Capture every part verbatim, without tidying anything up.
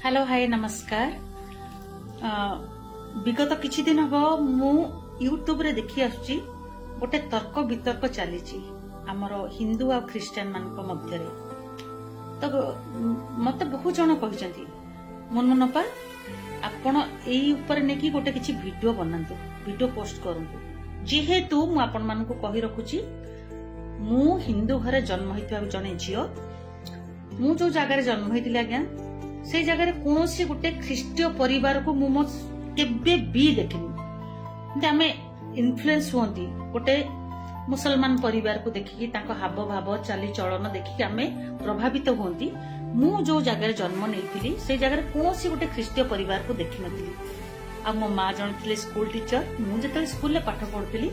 Hello, high, ନମସ୍କାର। ଅ, ବିଗତ କିଛି ଦିନ ହବ ମୁଁ YouTube ରେ ଦେଖି ଆସୁଛି, ଗୋଟେ ତର୍କ ବିତର୍କ ଚାଲିଛି ଆମର ହିନ୍ଦୁ ଆଉ ଖ୍ରୀଷ୍ଟିଆନ ମାନଙ୍କ ମଧ୍ୟରେ। ତ, ମ-, ମତେ ବହୁତ ଜଣ କହିଛନ୍ତି, "ମୁନମୁନ ଅପା, ଆପଣ ଏଇ ଉପରେ ନେଇକି ଗୋଟେ କିଛି ଭିଡିଓ ବନାନ୍ତୁ, ଭିଡିଓ ପୋଷ୍ଟ କରନ୍ତୁ।" ଯେହେତୁ ମୁଁ ଆପଣମାନଙ୍କୁ କହି ରଖୁଛି, ମୁଁ ହିନ୍ଦୁ ଘରେ ଜନ୍ମ ହେଇଥିବା ଜଣେ ଝିଅ, ମୁଁ ଯୋଉ ଜାଗାରେ ଜନ୍ମ ହେଇଥିଲି ଆଜ୍ଞା, ସେଇ ଜାଗାରେ କୌଣସି ଗୋଟେ ଖ୍ରୀଷ୍ଟୀୟ ପରିବାରକୁ ମୁଁ ମୋ କେବେ ବି ଦେଖିନି। ଯେମିତି ଆମେ ଇନଫ୍ଲୁଏନ୍ସ ହୁଅନ୍ତି ଗୋଟେ ମୁସଲମାନ ପରିବାରକୁ ଦେଖିକି, ତାଙ୍କ ହାବ ଭାବ, ଚାଲିଚଳନ ଦେଖିକି ଆମେ ପ୍ରଭାବିତ ହୁଅନ୍ତି। ମୁଁ ଯୋଉ ଜାଗାରେ ଜନ୍ମ ନେଇଥିଲି, ସେଇ ଜାଗାରେ କୌଣସି ଗୋଟେ ଖ୍ରୀଷ୍ଟୀୟ ପରିବାରକୁ ଦେଖିନଥିଲି। ଆଉ ମୋ ମା ଜଣେ ଥିଲେ ସ୍କୁଲ ଟିଚର। ମୁଁ ଯେତେବେଳେ ସ୍କୁଲରେ ପାଠ ପଢୁଥିଲି,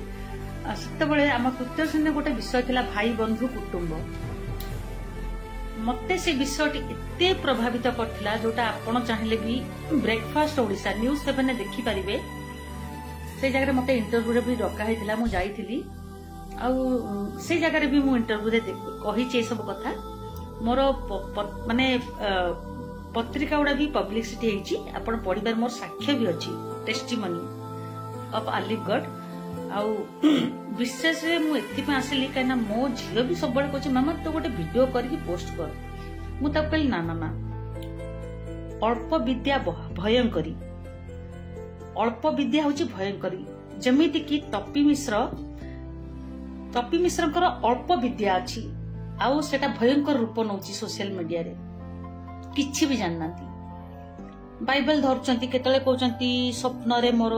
ଆ, ସେତେବେଳେ ଆମ ତୃତୀୟ ଶ୍ରେଣୀରେ ଗୋଟେ ବିଷୟ ଥିଲା ଭାଇ ବନ୍ଧୁ କୁଟୁମ୍ବ। ମତେ ସେ ବିଷୟଟି ଏତେ ପ୍ରଭାବିତ କରିଥିଲା, ଯୋଉଟା ଆପଣ ଚାହିଁଲେ ବି ବ୍ରେକଫାଷ୍ଟ ଓଡ଼ିଶା ନ୍ୟୁଜ୍ ସେଭେନରେ ଦେଖିପାରିବେ। ସେ ଜାଗାରେ ମତେ ଇଣ୍ଟରଭ୍ୟୁରେ ବି ଡକା ହେଇଥିଲା, ମୁଁ ଯାଇଥିଲି। ଆଉ, ଉଁ, ସେ ଜାଗାରେ ବି ମୁଁ ଇଣ୍ଟରଭ୍ୟୁରେ ଦେ-, କହିଛି ଏସବୁ କଥା। ମୋର ପ-, ପ-, ମାନେ, ଅ, ପତ୍ରିକା ଗୁଡ଼ା ବି ପବ୍ଲିସିଟି ହେଇଛି, ଆପଣ ପଢ଼ିବାରେ ମୋର ସାକ୍ଷ୍ୟ ବି ଅଛି, ଟେଷ୍ଟିମନି ଅଫ୍ ଆଲିଫଗଡ଼। ଆଉ ବିଶେଷରେ ମୁଁ ଏଥିପାଇଁ ଆସିଲି, କାହିଁକିନା ମୋ ଝିଅ ବି ସବୁବେଳେ କହୁଛି, "ମାମା, ତୁ ଗୋଟେ ଭିଡ଼ିଓ କରିକି ପୋଷ୍ଟ କର।" ମୁଁ ତାକୁ କହିଲି, "ନା, ନା, ନା, ଅଳ୍ପ ବିଦ୍ୟା ବହ-, ଭୟଙ୍କରୀ, ଅଳ୍ପ ବିଦ୍ୟା ହଉଛି ଭୟଙ୍କରୀ।" ଯେମିତିକି ତପି ମିଶ୍ର, ତପି ମିଶ୍ରଙ୍କର ଅଳ୍ପ ବିଦ୍ୟା ଅଛି, ଆଉ ସେଟା ଭୟଙ୍କର ରୂପ ନଉଛି ସୋସିଆଲ ମିଡିଆରେ। କିଛି ବି ଜାଣିନାହାନ୍ତି, ବାଇବେଲ ଧରୁଛନ୍ତି, କେତେବେଳେ କହୁଛନ୍ତି, "ସ୍ୱପ୍ନରେ ମୋର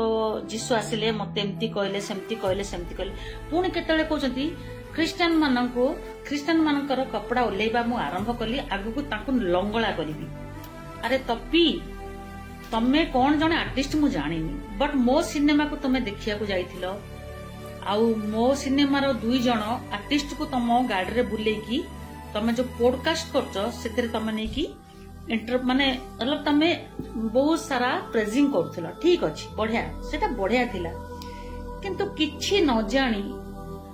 ଯୀଶୁ ଆସିଲେ ମତେ ଏମିତି କହିଲେ, ସେମିତି କହିଲେ, ସେମିତି କହିଲେ।" ପୁଣି କେତେବେଳେ କହୁଛନ୍ତି, "ଖ୍ରୀଷ୍ଟିଆନ ମାନଙ୍କୁ, ଖ୍ରୀଷ୍ଟିଆନ ମାନଙ୍କର କପଡ଼ା ଓହ୍ଲେଇବା ମୁଁ ଆରମ୍ଭ କଲି, ଆଗକୁ ତାଙ୍କୁ ଲଙ୍ଗଳା କରିବି।" ଆରେ ତପି, ତମେ କଣ ଜଣେ ଆର୍ଟିଷ୍ଟ ମୁଁ ଜାଣିନି, ବଟ୍ ମୋ ସିନେମାକୁ ତମେ ଦେଖିବାକୁ ଯାଇଥିଲ, ଆଉ ମୋ ସିନେମାର ଦୁଇ ଜଣ ଆର୍ଟିଷ୍ଟକୁ ତମ ଗାଡ଼ିରେ ବୁଲେଇକି ତମେ ଯୋଉ ପୋଡକାଷ୍ଟ କରୁଛ, ସେଥିରେ ତମେ ନେଇକି ଇଣ୍ଟର-, ମାନେ, ମତଲବ, ତମେ ବହୁତ ସାରା ପ୍ରେଜିଂ କରୁଥିଲ, ଠିକ୍ ଅଛି, ବଢିଆ, ସେଟା ବଢିଆ ଥିଲା। କିନ୍ତୁ କିଛି ନ ଜାଣି,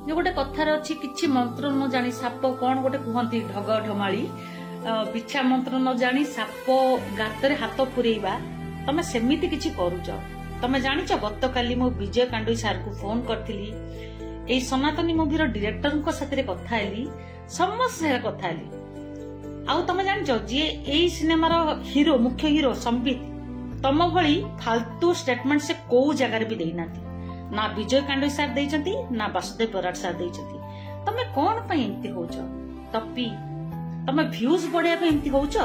ଯୋଉ ଗୋଟେ କଥାରେ ଅଛି, କିଛି ମନ୍ତ୍ର ନ ଜାଣି ସାପ କଣ ଗୋଟେ କୁହନ୍ତି, ଢଗ ଢମାଳି, ଅ, ବିଛା ମନ୍ତ୍ର ନ ଜାଣି ସାପ ଗାତରେ ହାତ ପୁରେଇବା, ତମେ ସେମିତି କିଛି କରୁଛ। ତମେ ଜାଣିଛ, ଗତକାଲି ମୁଁ ବିଜୟ କାଣ୍ଡୁଇ ସାର୍ଙ୍କୁ ଫୋନ କରିଥିଲି, ଏଇ ସନାତନୀ ମୁଭିର ଡିରେକ୍ଟରଙ୍କ ସାଥିରେ କଥା ହେଲି, ସମସ୍ତ ସାଙ୍ଗରେ କଥା ହେଲି। ଆଉ ତମେ ଜାଣିଛ, ଯିଏ ଏଇ ସିନେମାର ହିରୋ, ମୁଖ୍ୟ ହିରୋ ସମ୍ବିତ, ତମ ଭଳି ଫାଲତୁ ଷ୍ଟେଟମେଣ୍ଟ ସେ କୋଉ ଜାଗାରେ ବି ଦେଇନାହାନ୍ତି। ନା ବିଜୟ କାଣ୍ଡୁଇ ସାର୍ ଦେଇଛନ୍ତି, ନା ବାସୁଦେବ ବରାଡ଼ ସାର୍ ଦେଇଛନ୍ତି। ତମେ କଣ ପାଇଁ ଏମିତି ହଉଛ? ତପି, ତମେ ଭ୍ୟୁଜ ବଢେଇବା ପାଇଁ ଏମିତି ହଉଛ?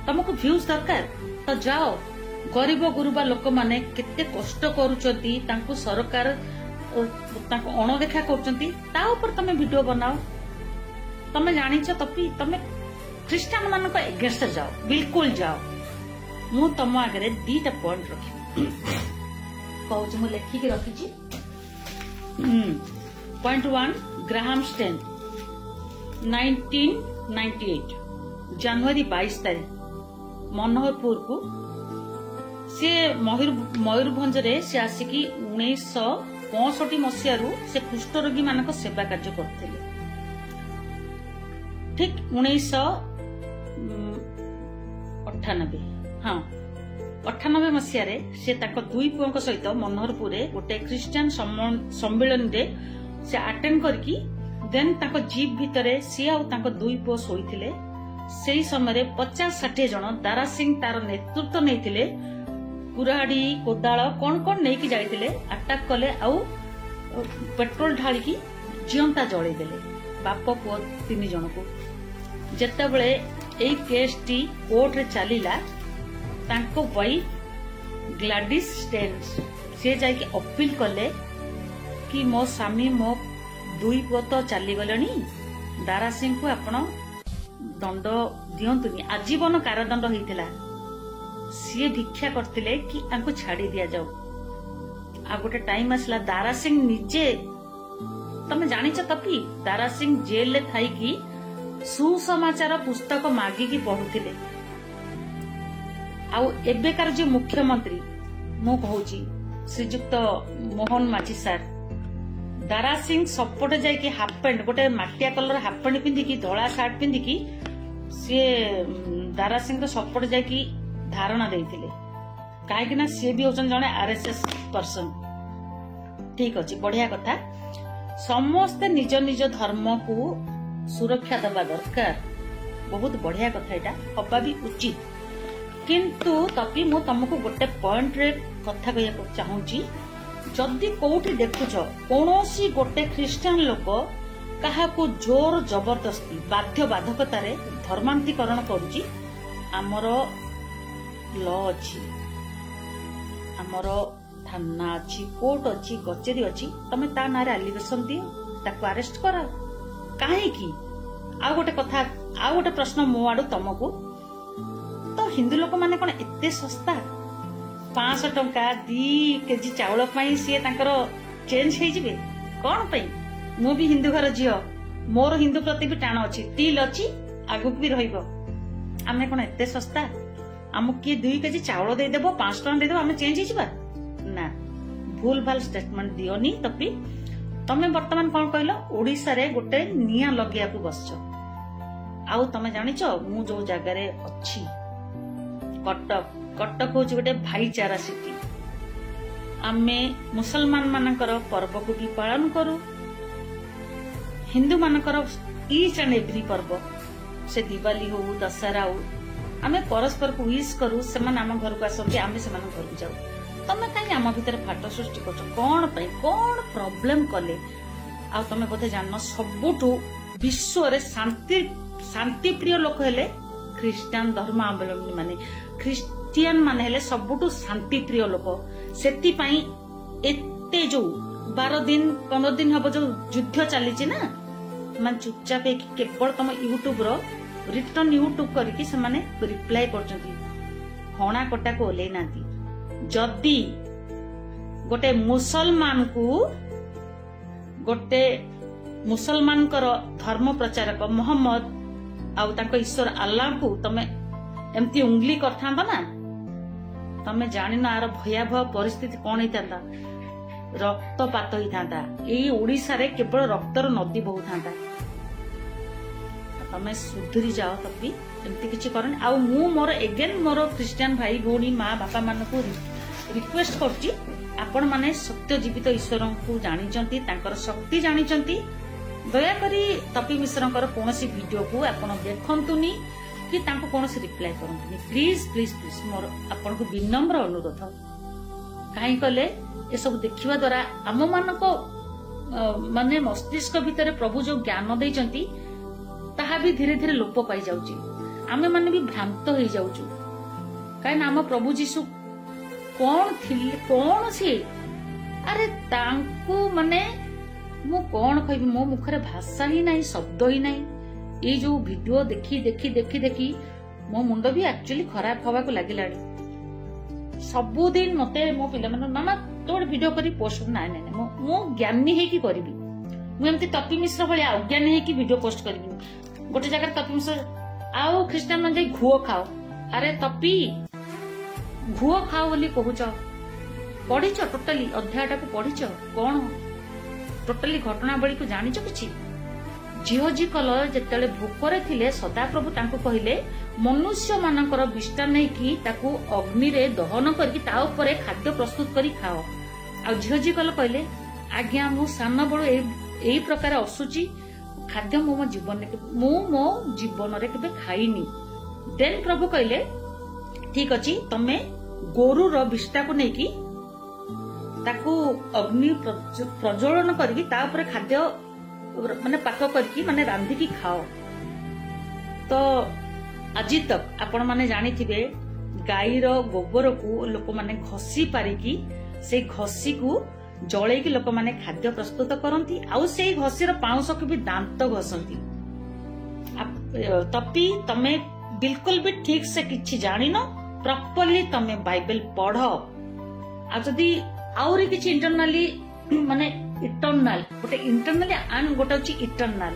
ତମକୁ ଭ୍ୟୁଜ ଦରକାର ତ ଯାଅ, ଗରିବ ଗୁରୁବା ଲୋକମାନେ କେତେ କଷ୍ଟ କରୁଛନ୍ତି, ତାଙ୍କୁ ସରକାର, ଅ, ତାଙ୍କୁ ଅଣଦେଖା କରୁଛନ୍ତି, ତା ଉପରେ ତମେ ଭିଡିଓ ବନାଅ। ତମେ ଜାଣିଛ ତପି, ତମେ ଖ୍ରୀଷ୍ଟିଆନ ମାନଙ୍କ ଏଗେନଷ୍ଟରେ ଯାଅ, ବିଲକୁଲ ଯାଅ। ମୁଁ ତମ ଆଗରେ ଦିଟା ପଏଣ୍ଟ ରଖିବି। କହୁଛି, ମୁଁ ଲେଖିକି ରଖିଛି। Point one, Graham Staines, nineteen ninety eight, ଜାନୁଆରୀ ବାଇଶ ତାରିଖ, ମନୋହରପୁରକୁ ସେ ମୟୂର-, ମୟୂରଭଞ୍ଜରେ ସେ ଆସିକି ଉଣେଇଶହ ପଞ୍ଚଷଠି ମସିହାରୁ ସେ କୁଷ୍ଠରୋଗୀମାନଙ୍କ ସେବା କାର୍ଯ୍ୟ କରୁଥିଲେ। ଠିକ୍ ଉଣେଇଶହ, ଉଁ, ଅଠାନବେ, ହଁ, ଅଠାନବେ ମସିହାରେ ସେ ତାଙ୍କ ଦୁଇ ପୁଅଙ୍କ ସହିତ ମନୋହରପୁରରେ ଗୋଟେ ଖ୍ରୀଷ୍ଟିଆନ ସମ୍ମ-, ସମ୍ମିଳନୀରେ ସେ ଆଟେଣ୍ଡ କରିକି ଦେନ୍ ତାଙ୍କ ଜିପ୍ ଭିତରେ ସିଏ ଆଉ ତାଙ୍କ ଦୁଇ ପୁଅ ଶୋଇଥିଲେ। ସେଇ ସମୟରେ ପଚାଶ ଷାଠିଏ ଜଣ, ଦାରା ସିଂ ତାର ନେତୃତ୍ୱ ନେଇଥିଲେ, କୁରାଢ଼ୀ, କୋଦାଳ କଣ କଣ ନେଇକି ଯାଇଥିଲେ, ଆଟାକ୍ କଲେ, ଆଉ ପେଟ୍ରୋଲ ଢାଳିକି ଜିଅନ୍ତା ଜଳେଇଦେଲେ ବାପ ପୁଅ ତିନି ଜଣକୁ। ଯେତେବେଳେ ଏଇ କେସ୍ଟି କୋର୍ଟରେ ଚାଲିଲା, ତାଙ୍କ ୱାଇଫ ଗ୍ଲାଡିସ୍ ଷ୍ଟେନ୍ସ, ସିଏ ଯାଇକି ଅପିଲ କଲେ କି ମୋ ସ୍ୱାମୀ, ମୋ ଦୁଇ ପୁଅ ତ ଚାଲିଗଲେଣି, ଦାରା ସିଂଙ୍କୁ ଆପଣ ଦଣ୍ଡ ଦିଅନ୍ତୁନି, ଆଜୀବନ କାରାଦଣ୍ଡ ହେଇଥିଲା। ସିଏ ଭିକ୍ଷା କରିଥିଲେ କି ତାଙ୍କୁ ଛାଡି ଦିଆଯାଉ। ଆଉ ଗୋଟେ ଟାଇମ ଆସିଲା, ଦାରା ସିଂ ନିଜେ, ତମେ ଜାଣିଛ ତପି, ଦାରା ସିଂ ଜେଲରେ ଥାଇକି ସୁସମାଚାର ପୁସ୍ତକ ମାଗିକି ପଢୁଥିଲେ। ଆଉ ଏବେକାର ଯୋଉ ମୁଖ୍ୟମନ୍ତ୍ରୀ, ମୁଁ କହୁଛି, ଶ୍ରୀଯୁକ୍ତ ମୋହନ ମାଝୀ ସାର୍, ଦାରା ସିଂ ସପୋର୍ଟ ଯାଇକି ହାଫ ପ୍ୟାଣ୍ଟ, ଗୋଟେ ମାଟିଆ କଲର ହାଫ ପ୍ୟାଣ୍ଟ ପିନ୍ଧିକି, ଧଳା ସାର୍ଟ ପିନ୍ଧିକି, ସିଏ, ଉଁ, ଦାରା ସିଂର ସପୋର୍ଟ ଯାଇକି ଧାରଣା ଦେଇଥିଲେ, କାହିଁକି ନା ସିଏ ବି ହଉଛନ୍ତି ଜଣେ ଆରଏସଏସ ପର୍ସନ। ଠିକ ଅଛି, ବଢିଆ କଥା। ସମସ୍ତେ ନିଜ ନିଜ ଧର୍ମକୁ ସୁରକ୍ଷା ଦେବା ଦରକାର, ବହୁତ ବଢିଆ କଥା, ଏଇଟା ହବା ବି ଉଚିତ। କିନ୍ତୁ ତପି, ମୁଁ ତମକୁ ଗୋଟେ ପଏଣ୍ଟରେ କଥା କହିବାକୁ ଚାହୁଁଛି। ଯଦି କୋଉଠି ଦେଖୁଛ କୌଣସି ଗୋଟେ ଖ୍ରୀଷ୍ଟିଆନ ଲୋକ କାହାକୁ ଜୋର ଜବରଦସ୍ତି ବାଧ୍ୟ ବାଧକତାରେ ଧର୍ମାନ୍ତୀକରଣ କରୁଛି, ଆମର ଲ ଅଛି, ଆମର ଥାନା ଅଛି, କୋର୍ଟ ଅଛି, କଚେରୀ ଅଛି, ତମେ ତା ନାଁରେ ଆଲିଗେସନ ଦିଅ, ତାକୁ ଆରେଷ୍ଟ କର। କାହିଁକି? ଆଉ ଗୋଟେ କଥା, ଆଉ ଗୋଟେ ପ୍ରଶ୍ନ ମୋ ଆଡୁ ତମକୁ, ତ ହିନ୍ଦୁ ଲୋକମାନେ କଣ ଏତେ ଶସ୍ତା? ପାଞ୍ଚଶହ ଟଙ୍କା, ଦି କେଜି ଚାଉଳ ପାଇଁ ସିଏ ତାଙ୍କର ଚେଞ୍ଜ ହେଇଯିବେ? କଣ ପାଇଁ? ମୁଁ ବି ହିନ୍ଦୁ ଘର ଝିଅ, ମୋର ହିନ୍ଦୁ ପ୍ରତି ବି ଟାଣ ଅଛି, ତିଲ୍ ଅଛି, ଆଗକୁ ବି ରହିବ। ଆମେ କଣ ଏତେ ଶସ୍ତା? ଆମକୁ କିଏ ଦୁଇ କେଜି ଚାଉଳ ଦେଇଦେବ, ପାଞ୍ଚଶହ ଟଙ୍କା ଦେଇଦେବ, ଆମେ ଚେଞ୍ଜ ହେଇଯିବା? ନା, ଭୁଲ ଭାଲ ଷ୍ଟେଟମେଣ୍ଟ ଦିଅନି ତପି। ତମେ ବର୍ତ୍ତମାନ କଣ କହିଲ, ଓଡ଼ିଶାରେ ଗୋଟେ ନିଆଁ ଲଗେଇବାକୁ ବସିଛ। ଆଉ ତମେ ଜାଣିଛ, ମୁଁ ଯୋଉ ଜାଗାରେ ଅଛି, କଟକ, କଟକ ହଉଛି ଗୋଟେ ଭାଇଚାରା ସିଟି। ଆମେ ମୁସଲମାନ ମାନଙ୍କର ପର୍ବକୁ ବି ପାଳନ କରୁ, ହିନ୍ଦୁ ମାନଙ୍କର ଇଚ୍ ଆଣ୍ଡ ଏଭ୍ରି ପର୍ବ, ସେ ଦିୱାଲୀ ହଉ, ଦଶହରା ହଉ, ଆମେ ପରସ୍ପରକୁ ୱିଶ୍ କରୁ, ସେମାନେ ଆମ ଘରକୁ ଆସନ୍ତି, ଆମେ ସେମାନଙ୍କ ଘରକୁ ଯାଉ। ତମେ କାହିଁ ଆମ ଭିତରେ ଫାଟ ସୃଷ୍ଟି କରୁଛ? କଣ ପାଇଁ? କଣ ପ୍ରୋବ୍ଲେମ କଲେ? ଆଉ ତମେ ବୋଧେ ଜାଣିନ, ସବୁଠୁ ବିଶ୍ୱରେ ଶାନ୍ତି, ଶାନ୍ତିପ୍ରିୟ ଲୋକ ହେଲେ ଖ୍ରୀଷ୍ଟିଆନ ଧର୍ମାବଲମ୍ବୀ ମାନେ। ଖ୍ରୀଷ୍ଟିଆନ ମାନେ ହେଲେ ସବୁଠୁ ଶାନ୍ତିପ୍ରିୟ ଲୋକ। ସେଥିପାଇଁ ଏତେ ଯୋଉ ବାର ଦିନ, ପନ୍ଦର ଦିନ ହବ ଯୋଉ ଯୁଦ୍ଧ ଚାଲିଛି ନା, ମାନେ ଚୁପଚାପ ହେଇକି କେବଳ ତମ ୟୁଟ୍ୟୁବର, ରିଟର୍ନ ୟୁଟ୍ୟୁବ କରିକି ସେମାନେ ରିପ୍ଲାଏ କରୁଛନ୍ତି, ହଣା କଟାକୁ ଓହ୍ଲେଇ ନାହାନ୍ତି। ଯଦି ଗୋଟେ ମୁସଲମାନକୁ, ଗୋଟେ ମୁସଲମାନଙ୍କର ଧର୍ମ ପ୍ରଚାରକ ମହମ୍ମଦ ଆଉ ତାଙ୍କ ଈଶ୍ୱର ଆଲ୍ଲାହଙ୍କୁ ତମେ ଏମିତି ଉଙ୍ଗଲି କରିଥାନ୍ତ ନା, ତମେ ଜାଣିନ ଆର ଭୟାବହ ପରିସ୍ଥିତି କଣ ହେଇଥାନ୍ତା। ରକ୍ତପାତ ହେଇଥାନ୍ତା। ଏଇ ଓଡ଼ିଶାରେ କେବଳ ରକ୍ତର ନଦୀ ବହୁଥାନ୍ତା। ତମେ ସୁଧୁରି ଯାଅ ତପି, ଏମିତି କିଛି କରନି। ଆଉ ମୁଁ ମୋର ଏଗେନ୍ ମୋର ଖ୍ରୀଷ୍ଟିଆନ ଭାଇ ଭଉଣୀ ମା ବାପା ମାନଙ୍କୁ ରିକ୍ୱେଷ୍ଟ କରୁଛି, ଆପଣମାନେ ସତ୍ୟ ଜୀବିତ ଈଶ୍ୱରଙ୍କୁ ଜାଣିଛନ୍ତି, ତାଙ୍କର ଶକ୍ତି ଜାଣିଛନ୍ତି। ଦୟାକରି ତପି ମିଶ୍ରଙ୍କର କୌଣସି ଭିଡ଼ିଓକୁ ଆପଣ ଦେଖନ୍ତୁନି କି ତାଙ୍କୁ କୌଣସି ରିପ୍ଲାଏ କରନ୍ତୁନି। ପ୍ଲିଜ୍, ପ୍ଲିଜ୍, ପ୍ଲିଜ୍, ମୋର ଆପଣଙ୍କୁ ବିନମ୍ର ଅନୁରୋଧ। କାହିଁ କଲେ, ଏସବୁ ଦେଖିବା ଦ୍ୱାରା ଆମମାନଙ୍କ, ଅ, ମାନେ ମସ୍ତିଷ୍କ ଭିତରେ ପ୍ରଭୁ ଯୋଉ ଜ୍ଞାନ ଦେଇଛନ୍ତି, ତାହା ବି ଧୀରେ ଧୀରେ ଲୋପ ପାଇଯାଉଛି। ଆମେମାନେ ବି ଭ୍ରାନ୍ତ ହେଇଯାଉଛୁ। କାହିଁକିନା ଆମ ପ୍ରଭୁ ଯୀଶୁ କଣ ଥିଲେ, କଣ ସିଏ? ଆରେ ତାଙ୍କୁ, ମାନେ, ମୁଁ କଣ କହିବି, ମୋ ମୁଖରେ ଭାଷା ହିଁ ନାହିଁ, ଶବ୍ଦ ହିଁ ନାହିଁ। ଏଇ ଯୋଉ ଭିଡ଼ିଓ ଦେଖି ଦେଖି ଦେଖି ଦେଖି ମୋ ମୁଣ୍ଡ ବି ଆକ୍ଚୁଆଲି ଖରାପ ହବାକୁ ଲାଗିଲାଣି। ସବୁଦିନ ମତେ ମୋ ପିଲାମାନେ, "ମାମା, ତୁ ଗୋଟେ ଭିଡ଼ିଓ କରି ପୋଷ୍ଟ କର।" ନାଇଁ, ନାଇଁ, ନାଇଁ, ମୁଁ, ମୁଁ ଜ୍ଞାନୀ ହେଇକି କରିବି। ମୁଁ ଏମିତି ତପି ମିଶ୍ର ଭଳିଆ ଅଜ୍ଞାନୀ ହେଇକି ଭିଡ଼ିଓ ପୋଷ୍ଟ କରିବିନି। ଗୋଟେ ଜାଗାରେ ତପି ମିଶ୍ର, "ଆଉ ଖ୍ରୀଷ୍ଟିଆନ ମାନେ ଯାଇ ଘୁଅ ଖାଅ।" ଆରେ ତପି, ଘୁଅ ଖାଅ ବୋଲି କହୁଛ, ପଢିଛ ଟୋଟାଲି ଅଧ୍ୟାୟଟାକୁ? ପଢିଛ? କଣ ଟୋଟାଲି ଘଟଣାବଳୀକୁ ଜାଣିଛ କିଛି? ଜିହଜିକଲ ଯେତେବେଳେ ଭୋକରେ ଥିଲେ, ସଦାପ୍ରଭୁ ତାଙ୍କୁ କହିଲେ, "ମନୁଷ୍ୟମାନଙ୍କର ବିଷ୍ଠା ନେଇକି ତାକୁ ଅଗ୍ନିରେ ଦହନ କରିକି ତା ଉପରେ ଖାଦ୍ୟ ପ୍ରସ୍ତୁତ କରି ଖାଅ।" ଆଉ ଜିହଜିକଲ କହିଲେ, "ଆଜ୍ଞା, ମୁଁ ସାନବେଳୁ ଏଇ, ଏଇ ପ୍ରକାର ଅଶୁଚି ଖାଦ୍ୟ ମୁଁ ମୋ ଜୀବନରେ କେବେ, ମୁଁ ମୋ ଜୀବନରେ କେବେ ଖାଇନି।" ଦେନ୍ ପ୍ରଭୁ କହିଲେ, "ଠିକ୍ ଅଛି, ତମେ ଗୋରୁର ବିଷ୍ଠାକୁ ନେଇକି ତାକୁ ଅଗ୍ନି ପ୍ରଜ-, ପ୍ରଜ୍ୱଳନ କରିକି ତା ଉପରେ ଖାଦ୍ୟ, ମାନେ, ପାକ କରିକି, ମାନେ, ରାନ୍ଧିକି ଖାଅ।" ତ ଆଜି ତକ ଆପଣମାନେ ଜାଣିଥିବେ, ଗାଈର ଗୋବରକୁ ଲୋକମାନେ ଘଷି ପାରିକି, ସେଇ ଘଷିକୁ ଜଳେଇକି ଲୋକମାନେ ଖାଦ୍ୟ ପ୍ରସ୍ତୁତ କରନ୍ତି। ଆଉ ସେଇ ଘଷିର ପାଉଁଶକୁ ବି ଦାନ୍ତ ଘଷନ୍ତି। ଆପ-, ତପି, ତମେ ବିଲକୁଲ ବି ଠିକ୍ ସେ କିଛି ଜାଣିନ, ପ୍ରପରଲି ତମେ ବାଇବେଲ ପଢ। ଆଉ ଯଦି ଆହୁରି କିଛି ଇଣ୍ଟରନାଲି, ମାନେ, ଇଟରନାଲ, ଗୋଟେ ଇଣ୍ଟରନାଲି ଆଣ୍ଡ ଗୋଟେ ହଉଛି ଇଟରନାଲ,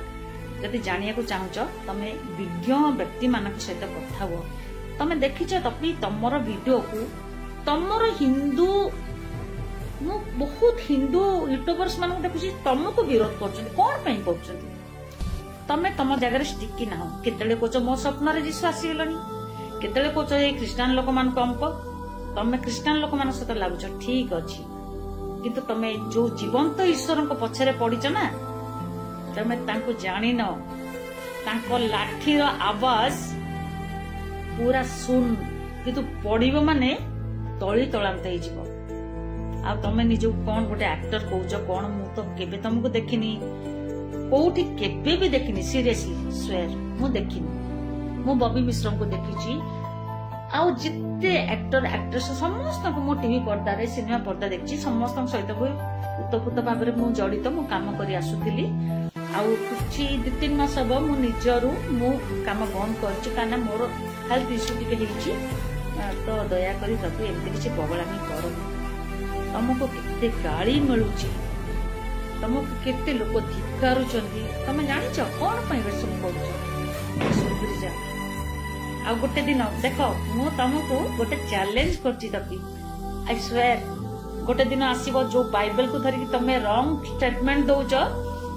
ଯଦି ଜାଣିବାକୁ ଚାହୁଁଛ, ତମେ ବିଜ୍ଞ ବ୍ୟକ୍ତିମାନଙ୍କ ସହିତ କଥା ହୁଅ। ତମେ ଦେଖିଛ ତପି, ତମର ଭିଡ଼ିଓକୁ, ତମର ହିନ୍ଦୁ, ମୁଁ ବହୁତ ହିନ୍ଦୁ ୟୁଟ୍ୟୁବର୍ସ ମାନଙ୍କୁ ଦେଖୁଛି, ତମକୁ ବିରୋଧ କରୁଛନ୍ତି। କଣ ପାଇଁ କରୁଛନ୍ତି? ତମେ ତମ ଜାଗାରେ ଷ୍ଟିକି ନାହଁ। କେତେବେଳେ କହୁଛ, "ମୋ ସ୍ୱପ୍ନରେ ଯୀଶୁ ଆସିଗଲେଣି", କେତେବେଳେ କହୁଛ, "ଏଇ ଖ୍ରୀଷ୍ଟିଆନ ଲୋକମାନଙ୍କୁ ଅମକ", ତମେ ଖ୍ରୀଷ୍ଟିଆନ ଲୋକମାନଙ୍କ ସହିତ ଲାଗୁଛ, ଠିକ ଅଛି, କିନ୍ତୁ ତମେ ଯୋଉ ଜୀବନ୍ତ ଈଶ୍ୱରଙ୍କ ପଛରେ ପଡ଼ିଛ ନା, ତମେ ତାଙ୍କୁ ଜାଣିନ। ତାଙ୍କ ଲାଠିର ଆବାଜ ପୁରା ଶୂନ, କିନ୍ତୁ ପଡ଼ିବ ମାନେ ତଳି ତଳାନ୍ତ ହେଇଯିବ। ଆଉ ତମେ ନିଜକୁ କଣ ଗୋଟେ ଆକ୍ଟର କହୁଛ? କଣ, ମୁଁ ତ କେବେ ତମକୁ ଦେଖିନି, କୋଉଠି କେବେ ବି ଦେଖିନି। ସିରିୟସଲି ସ୍ୱେୟାର, ମୁଁ ଦେଖିନି। ମୁଁ ବବି ମିଶ୍ରଙ୍କୁ ଦେଖିଛି, ଆଉ ଯେତେ ଆକ୍ଟର ଆକ୍ଟ୍ରେସ ସମସ୍ତଙ୍କୁ ମୁଁ ଟିଭି ପର୍ଦ୍ଦାରେ, ସିନେମା ପର୍ଦ୍ଦା ଦେଖିଛି, ସମସ୍ତଙ୍କ ସହିତ ବି ଉତପ୍ରୋତ ଭାବରେ ମୁଁ ଜଡ଼ିତ, ମୁଁ କାମ କରି ଆସୁଥିଲି। ଆଉ କିଛି ଦି ତିନି ମାସ ହବ ମୁଁ ନିଜରୁ ମୁଁ କାମ ବନ୍ଦ କରିଛି, କାରଣ ମୋର ହେଲ୍ଥ ଇସ୍ୟୁ ଟିକେ ହେଇଛି। ଆ, ତ ଦୟାକରି ତାକୁ ଏମିତି କିଛି ପଗଳାମି କରନି। ତମକୁ କେତେ ଗାଳି ମିଳୁଛି, ତମକୁ କେତେ ଲୋକ ଧିକ୍କାରୁଛନ୍ତି, ତମେ ଜାଣିଛ କଣ ପାଇଁ ଏସବୁ କରୁଛ? ସୁଧୁରି ଯାଅ। ଆଉ ଗୋଟେ ଦିନ ଦେଖ, ମୁଁ ତମକୁ ଗୋଟେ ଚ୍ୟାଲେଞ୍ଜ କରୁଛି, ତପି, ଆଇ ସ୍ୱେୟାର, ଗୋଟେ ଦିନ ଆସିବ ଯୋଉ ବାଇବେଲକୁ ଧରିକି ତମେ ରଙ୍ଗ ଷ୍ଟେଟମେଣ୍ଟ ଦଉଛ,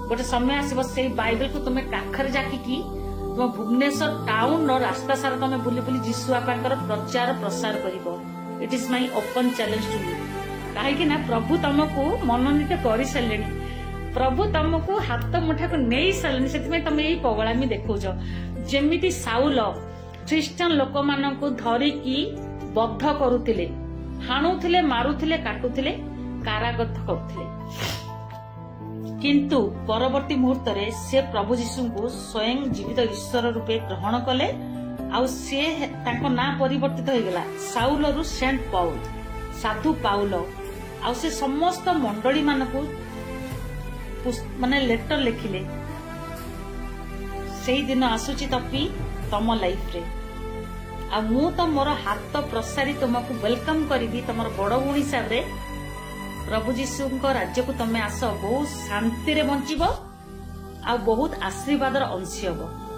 ଗୋଟେ ସମୟ ଆସିବ ସେଇ ବାଇବେଲକୁ ତମେ କାଖରେ ଜାକିକି ତୁମ ଭୁବନେଶ୍ୱର ଟାଉନର ରାସ୍ତା ସାରା ତମେ ବୁଲି ବୁଲି ଯୀଶୁ ବାପାଙ୍କର ପ୍ରଚାର ପ୍ରସାର କରିବ। It is my open challenge to you। କାହିଁକି ନା ପ୍ରଭୁ ତମକୁ ମନୋନୀତ କରିସାରିଲେଣି, ପ୍ରଭୁ ତମକୁ ହାତ ମୁଠାକୁ ନେଇ ସାରିଲେଣି, ସେଥିପାଇଁ ତମେ ଏଇ ପଗଳାମି ଦେଖଉଛ। ଯେମିତି ସାଉଲ ଖ୍ରୀଷ୍ଟିଆନ ଲୋକମାନଙ୍କୁ ଧରିକି ବଦ୍ଧ କରୁଥିଲେ, ହାଣୁଥିଲେ, ମାରୁଥିଲେ, କାଟୁଥିଲେ, କାରାଗତ କରୁଥିଲେ। କିନ୍ତୁ ପରବର୍ତ୍ତୀ ମୁହୂର୍ତ୍ତରେ ସେ ପ୍ରଭୁ ଯୀଶୁଙ୍କୁ ସ୍ୱୟଂ ଜୀବିତ ଈଶ୍ୱର ରୂପେ ଗ୍ରହଣ କଲେ। ଆଉ ସେ, ତାଙ୍କ ନାଁ ପରିବର୍ତ୍ତିତ ହେଇଗଲା, ସାଉଲରୁ ସେଣ୍ଟ ପାଉଲ, ସାଧୁ ପାଉଲ। ଆଉ ସେ ସମସ୍ତ ମଣ୍ଡଳୀମାନଙ୍କୁ ପୁସ୍-, ମାନେ ଲେଟର ଲେଖିଲେ। ସେଇ ଦିନ ଆସୁଛି, ତପି, ତମ ଲାଇଫରେ। ଆଉ ମୁଁ ତ ମୋର ହାତ ପ୍ରସାରି ତମକୁ ୱେଲକମ କରିବି ତମର ବଡ଼ ଭଉଣୀ ହିସାବରେ। ପ୍ରଭୁ ଯୀଶୁଙ୍କ ରାଜ୍ୟକୁ ତମେ ଆସ, ବହୁତ ଶାନ୍ତିରେ ବଞ୍ଚିବ, ଆଉ ବହୁତ ଆଶୀର୍ବାଦର ଅଂଶୀ ହବ।